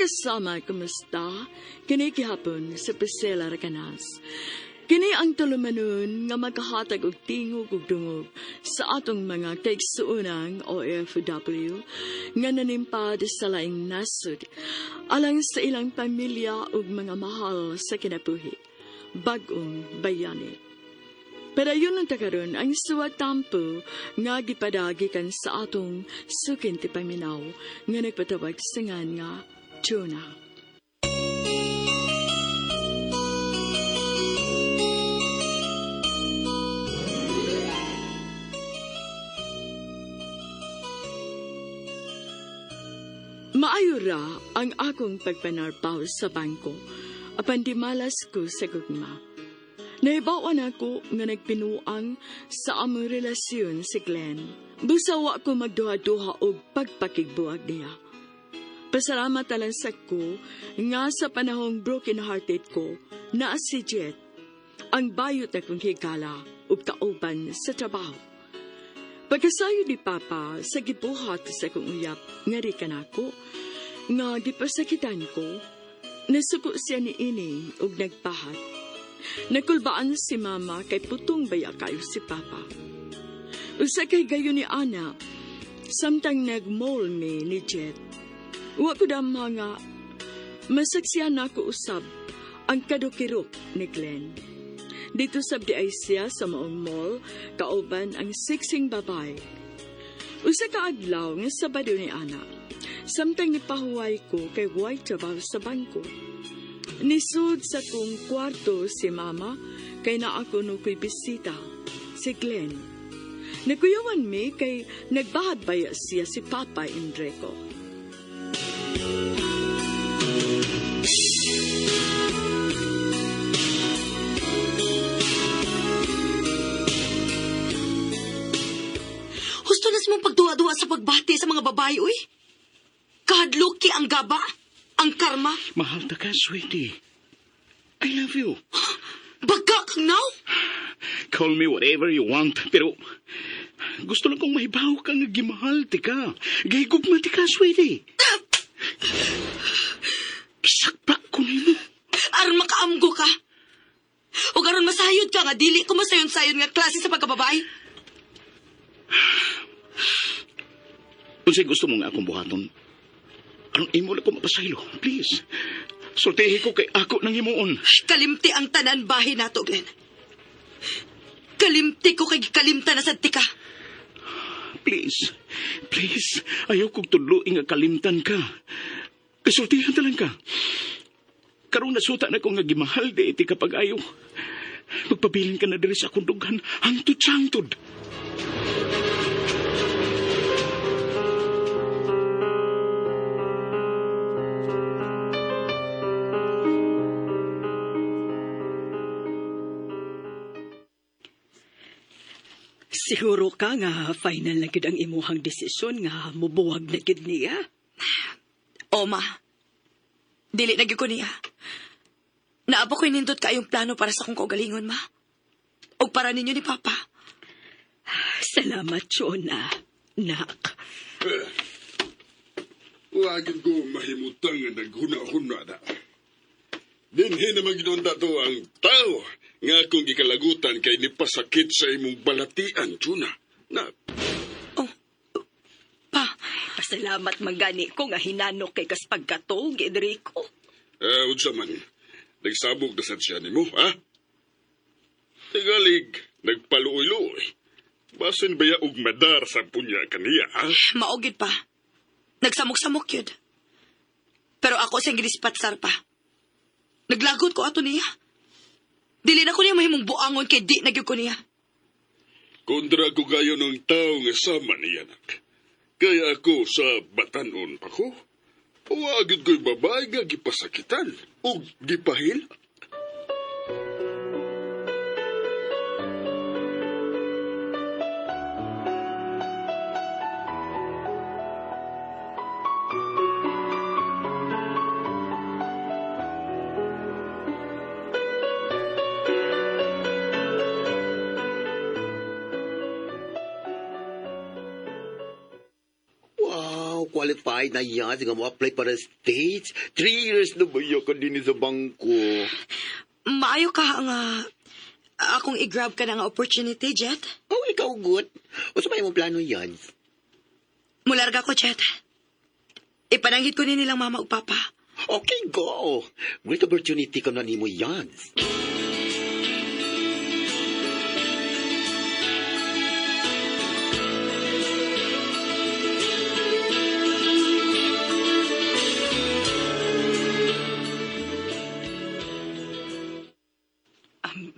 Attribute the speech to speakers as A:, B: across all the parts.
A: Mga kasama, kumusta? Kini gihapon sa Priscilla Raganas. Kini ang tulumanon nga maghahatag og tingog ug dungog sa atong mga kaigsuonang OFW nga nanimpad sa laing nasod alang sa ilang pamilya ug mga mahal sa kinabuhi. Bag-ong bayani. Pero yun ang takaron ang suwat tampo nga gipadagi kan sa atong sukin ti paminaw nga nagpatawag sa ngan nga Jonah. Maayo ra ang akong pagpanarbaw sa bangko, apan di malas ko sa gugma. Nahibawan ako nga nagpinuang sa among relasyon si Glenn. Busa wa ko magduha-duha og pagpakigbuwag niya. Pasalamat talang sa ko nga sa panahong broken-hearted ko naa si Jet, ang bayot akong higala ug kauban sa trabaho. Pagkasayo ni Papa sa gibuhat sa akong uyap nga di kanako, nga gipasakitan ko, nasuko siya ni Ining ug nagpahat. Nakulbaan si Mama kay putong baya kayo si Papa. Usa kay gayon ni Ana, samtang nag-mall mi ni Jet. Wa ko damha nga masaksihan nako usab ang kadukirok ni Glenn. Dito sab di ay siya sa maong mall, kauban ang siksing babay. Usa ka adlaw nga Sabado ni Ana, samtang nipahuway ko kay way trabaho sa bangko. Nisud sa kong kwarto si Mama kay naa ko no ko'y bisita, si Glenn. Nagkuyawan mi kay nagbahad baya siya si Papa Enrico.
B: Husto na sa mong pagduwa-duwa sa pagbati sa mga babae, uy. Kahadluki ang gaba, ang karma.
C: Mahal ta ka, sweetie. I love you.
B: Baga kang now.
C: Call me whatever you want, pero gusto lang kong mahibaw ka nga gimahal ti ka. Gahigugma ti ka, sweetie. Gisakpa ko nimo.
B: Aron makaamgo ka. O aron masayod ka nga dili ko masayon-sayon nga klase sa pagkababae.
C: Unsay gusto mo nga akong buhaton? Aron imo lang ko mapasaylo, please. Sultihi ko kay ako nang himuon.
B: Kalimti ang tanan bahin nato, Glenn. Kalimti ko kay kalimta na sad ti ka.
C: Please, please, ayaw kong tudloing nga kalimtan ka. Kasultihan ta lang ka. Karong nasuta na ko nga gimahal di iti kapag ayaw. Magpabilin ka na diri sa akong dughan, hangtod sa hangtod.
D: Siguro ka nga final na gid ang imuhang desisyon nga mubuwag na gid niya.
B: O, ma. Dili na gyud ko niya. Naapa ko'y nindot kaayong plano para sa akong kaugalingon, ma. Og para ninyo ni Papa.
D: Salamat, Jonah. Nak.
E: Wagin ko mahimutang nga naghuna-huna na. Dinhi naman ginunda to ang tao nga akong gikalagutan kay nipasakit sa imong balatian, Juna. Na,
B: Oh, pa.
D: Pasalamat man gani ko nga hinanok kay kas pagkatog, Enrico.
E: Unsa man, nagsabog na sad siya nimo, ha? Tigalig, nagpaluoy-luoy. Basin baya og madar sa punya kaniya, ha?
B: Maugid pa. Nagsamok-samok yun. Pero ako siyang ginispatsar pa. Naglagot ko ato niya. Dili na ko niya mahimong buangon kay di na gyud ko niya.
E: Kontra ko kayo ng tao nga sama niya, nak. Kaya ako sa batanon pa ko. Wagid ko'y babae nga gipasakitan o gipahil.
F: Wow, qualified na yan nga mo apply para States. 3 years na ba ka din sa bangko?
B: Maayo ka nga akong i-grab ka na nga opportunity, Jet.
F: Oh, ikaw good. Unsa may imong plano yan?
B: Mularga ko, Jet. Ipananghid ko ni nilang mama ug papa.
F: Okay, go. Great opportunity ka na nimo yan.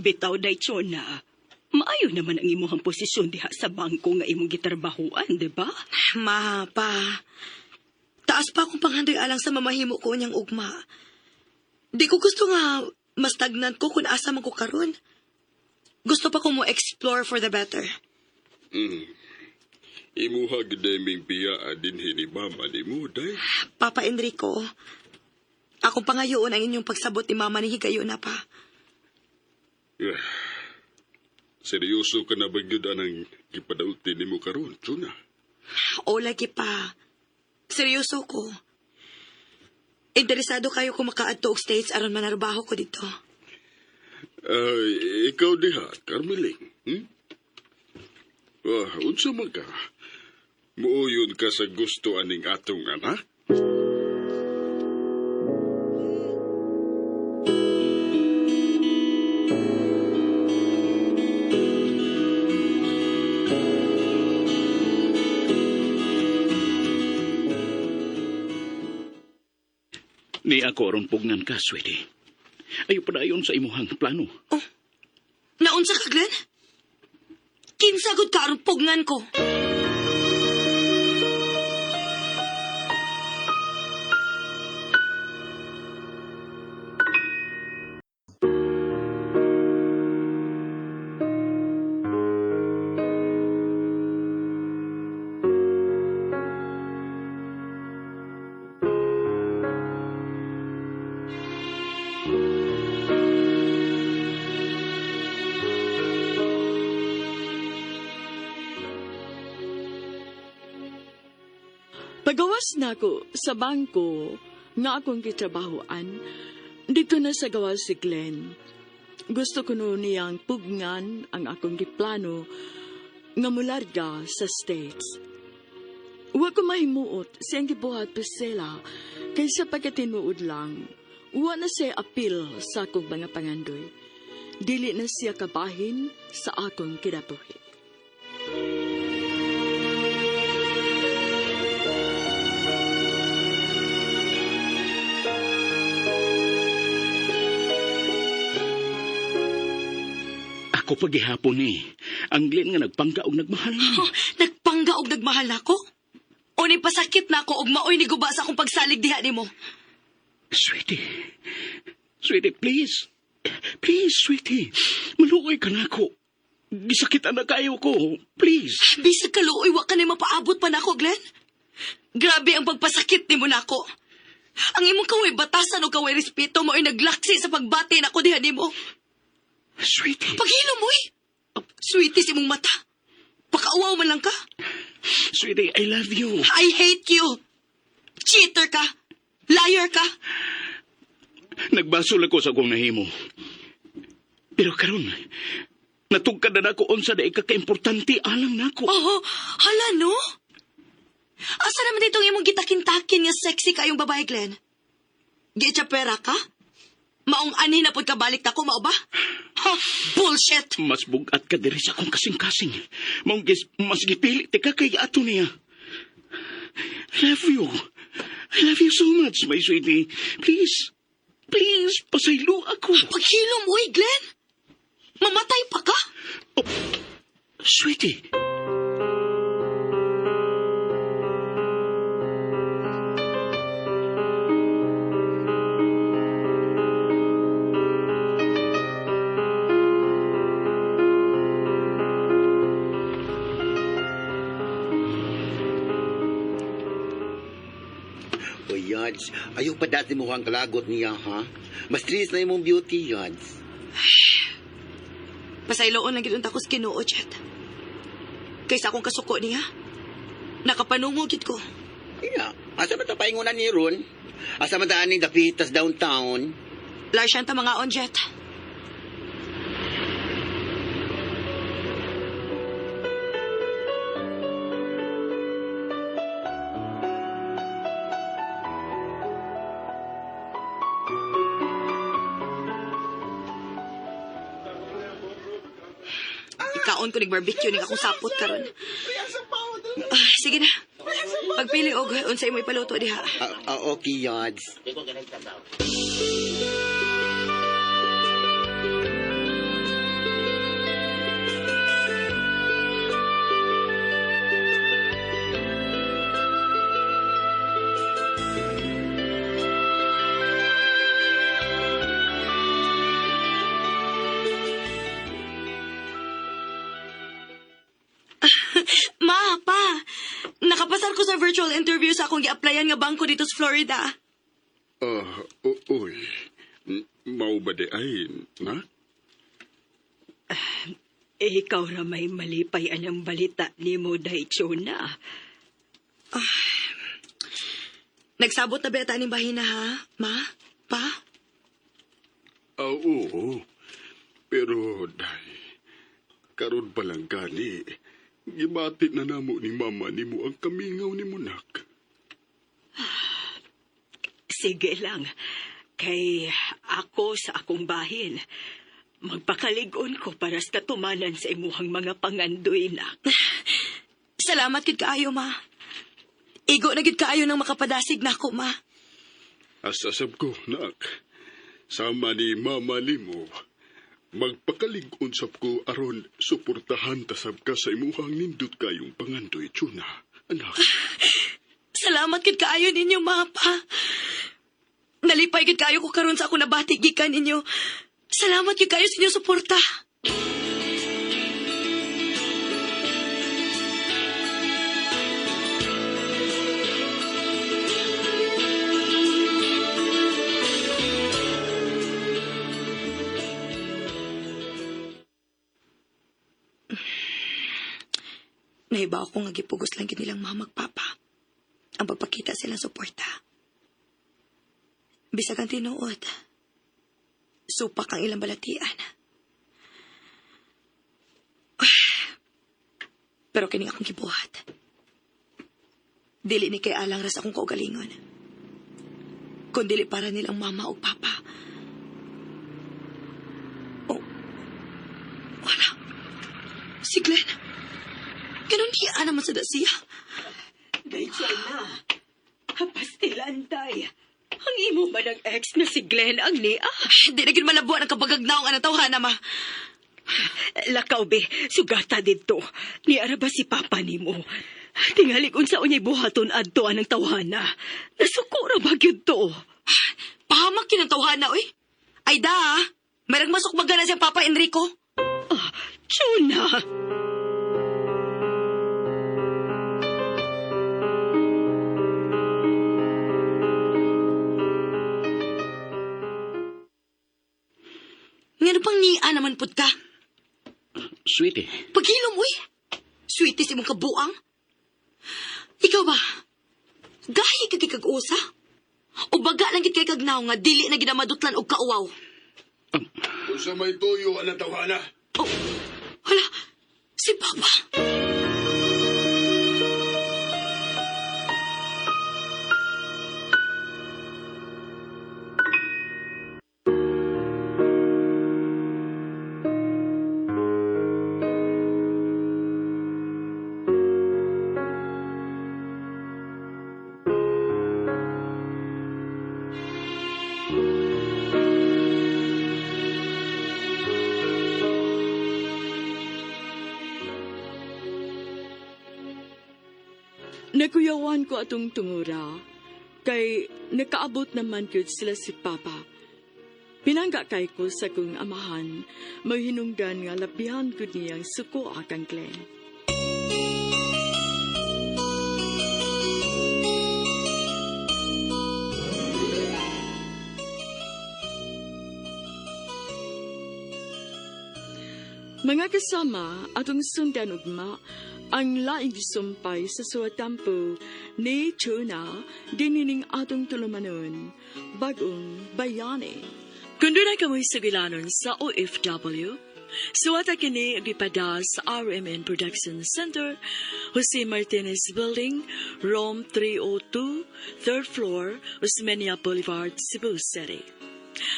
D: Bitaw day Chona. Maayo naman ang imuhang posisyon diha sa bangko nga imong gitrabahuan, di ba?
B: Ma, pa. Taas pa akong panghandoy alang sa mamahimo ko niyang ugma. Di ko gusto nga mastagnant ko kung asa man ko karon. Gusto pa ko mo explore for the better.
E: Imuha gyud ming biyaa dinhi ni mama nimo, day.
B: Papa Enrico, akong pangayoon ang inyong pagsabot ni mama ni higayon na pa.
E: Yeah. Seryoso ka na ba gyud anang gipadulti nimo karon, Chuna?
B: O lagi pa. Seryoso ko. Interesado kayo kung makaadto og States aron manarbaho ko dito.
E: Ay, ikaw diha, Carmeling. Ah, unsa man ka? Muuyon ka sa gusto aning atong anak?
C: Ni ako aron pugnan ka, sweetie. Ayo padayon sa imuhang plano.
B: Oh, naunsa ka, Glenn? Kinsa gud ka aron pugnan ko?
A: Pagawas nako sa bangko nga akong gitrabahoan, dito na sa gawas si Glenn. Gusto ko noon niyang pugnan ang akong giplano nga mularga sa States. Wa ko mahimuot siyang gibuhat, Priscilla, kaysa pagkatinuod lang, wa na siya apil sa akong mga pangandoy. Dili na siya kabahin sa akong kinabuhi.
C: Ako pagihapon ni. Ang Glenn nga nagpangga og nagmahal.
B: Oh, nagpangga og nagmahal nako? O ni pasakit na ako og maoy ni guba sa akong pagsalig diha nimo.
C: Sweetie. Sweetie, please. Please, sweetie. Maluoy ka na ako. Gisakitan na kayo ko. Please.
B: Bisag kaluoy wa ka ni mapaabot pa nako, Glenn. Grabe ang pagpasakit nimo nako. Ang imong kaway batasan o kaway respeto maoy naglaksi sa pagbati nako diha nimo.
C: Sweetie.
B: Paghilom mo eh. Sweetie sa imong mata. Pakauwaw man lang ka.
C: Sweetie, I love you.
B: I hate you. Cheater ka. Liar ka.
C: Nagbasol ako sa akong nahimo. Pero karon, natugkad na nako unsa na ikakaimportante alang nako.
B: Oh, hala no? Asa naman ditong imong gitakin-takin nga sexy kayong babae, Glenn? Giitsa pera ka? Maong anhin na pud ka balik nako, mao ba? Ha, bullshit!
C: Mas bugat ka diri sa akong kasing-kasing. Maong mas gipili ti ka kay ato niya. I love you. I love you so much, my sweetie. Please, please, pasaylo ako.
B: Paghilom, uy, Glenn! Mamatay pa ka?
C: Oh, sweetie.
F: O Yads, ayaw pa dati mo ang kalagot niya, ha? Mas trees na imong beauty, Yads.
B: Pasayloon lang gid unta ko sa Ginoo, Chet. Kaysa akong kasuko niya. Nakapanungog gid ko.
F: Iya, asa man ta paingunan ni ron? Asa man ta aning dapitas downtown?
B: Larsyan ta mga on jet. Ikaon ko nig barbecue ning akong sapot karon. Ah, sige na. Pagpili og unsay mo ipaluto diha.
F: Okay, Yods.
B: Ma, pa, nakapasar ko sa virtual interview sa akong gi-applyan nga bangko dito sa Florida.
E: Uy. Mao ba di ay, na?
D: Eh, ikaw ra may malipay anang balita nimo, Day Chona.
B: Nagsabot na beta ning bahina ha, ma, pa?
E: Oo. Pero, day, karon pa lang gani, gibati na namo ni mama nimo ang kamingaw ni Munak.
D: Sige lang. Kay ako sa akong bahin. Magpakalig-on ko para sa katumanan sa imuhang mga pangandoy na.
B: Salamat gid kaayo, ma. Igo na gid kaayo nang makapadasig nako, ma.
E: Asasab ko, nak. Sama ni mama nimo, magpakalig-on sab ko aron suportahan tasab ka sa imuhang nindot kayong pangandoy, Chuna. Anak.
B: Salamat gid kaayo ninyo, ma, pa. Nalipay gid kaayo ko karon sa ako nabati gikan ninyo. Salamat gid kaayo sa inyong suporta. Nahibaw ko nga gipugos lang gid nilang mama magpapa. Ang pagpakita silang suporta. Bisag ang tinuod. Supak ang ilang balatian. Pero kining akong gibuhat. Dili ni kay alang ras akong kaugalingon. Kundili para nilang mama o papa. Oh, wala. Si Glenn. Ganun di naman sa siya.
D: Day Chona, hapastilan, day. Ang imo man ang ex na si Glenn ang niya.
B: Di na gyud malabuan ang kabagagnaong ang tawhana, ma.
D: Lakaw, be. Sugata dito. Niara ba si papa nimo? Tingali kung sa unyay buhaton adto anang tawhana. Nasuko ra ba gyud to?
B: Pahamak yun ang tawhana, oy. Ay da, ah. Merang masok magana siya Papa Enrico.
D: Ah, Chona!
B: Ngano pang niya naman pud ka?
C: Sweetie.
B: Paghilom, uy. Sweetie si mong kabuang. Ikaw ba? Gahi ka kay kag-usa? O baga lang gid kay kagnaw nga dili na ginamadutlan og kauwaw?
E: Unsa may tuyo ang tawhana?
B: Oh, hala, si Papa.
A: Nakuyawan ko atong tungura, kay nakaabot naman gyud sila si Papa. Pinangga kay ko sa kong amahan, mahinungdan nga labihan gud niyang suko akang Glenn. Mga kasama, atong sundan ugma Ang laing sumpay sa suwatampo ni Chuna dinining atong tulumanon, Bagong Bayani. Kung doon ay kamoy sugilanon sa OFW, suwata kini ug ipada sa RMN Production Center, Jose Martinez Building, Room 302, third floor, Osmeña Boulevard, Cebu City.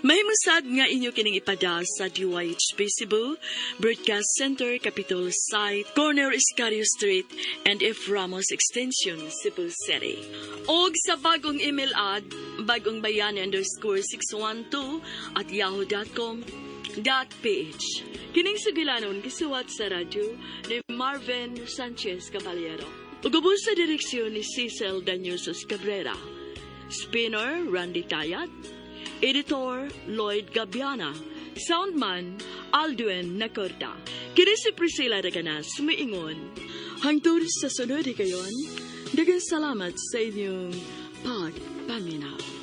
A: Mahimusad nga inyo kining ipada sa DYHP Cebu, Broadcast Center, Capitol Site, Corner Escario Street, and F. Ramos Extension, Cebu City. Og sa bagong email ad, bagongbayani_612@yahoo.com.ph. Kining sugilanon gisuwat sa radyo ni Marvin Sanchez Caballero. Ug ubos sa direksyon ni Cecil Danyusos Cabrera. Spinner Randy Tayat. Editor Lloyd Gabiana. Soundman Aldwin Nacorda. Kini si Priscilla Raganas, miingon. Hangtod sa sunod higayon, daghang salamat sa inyong pagpaminaw.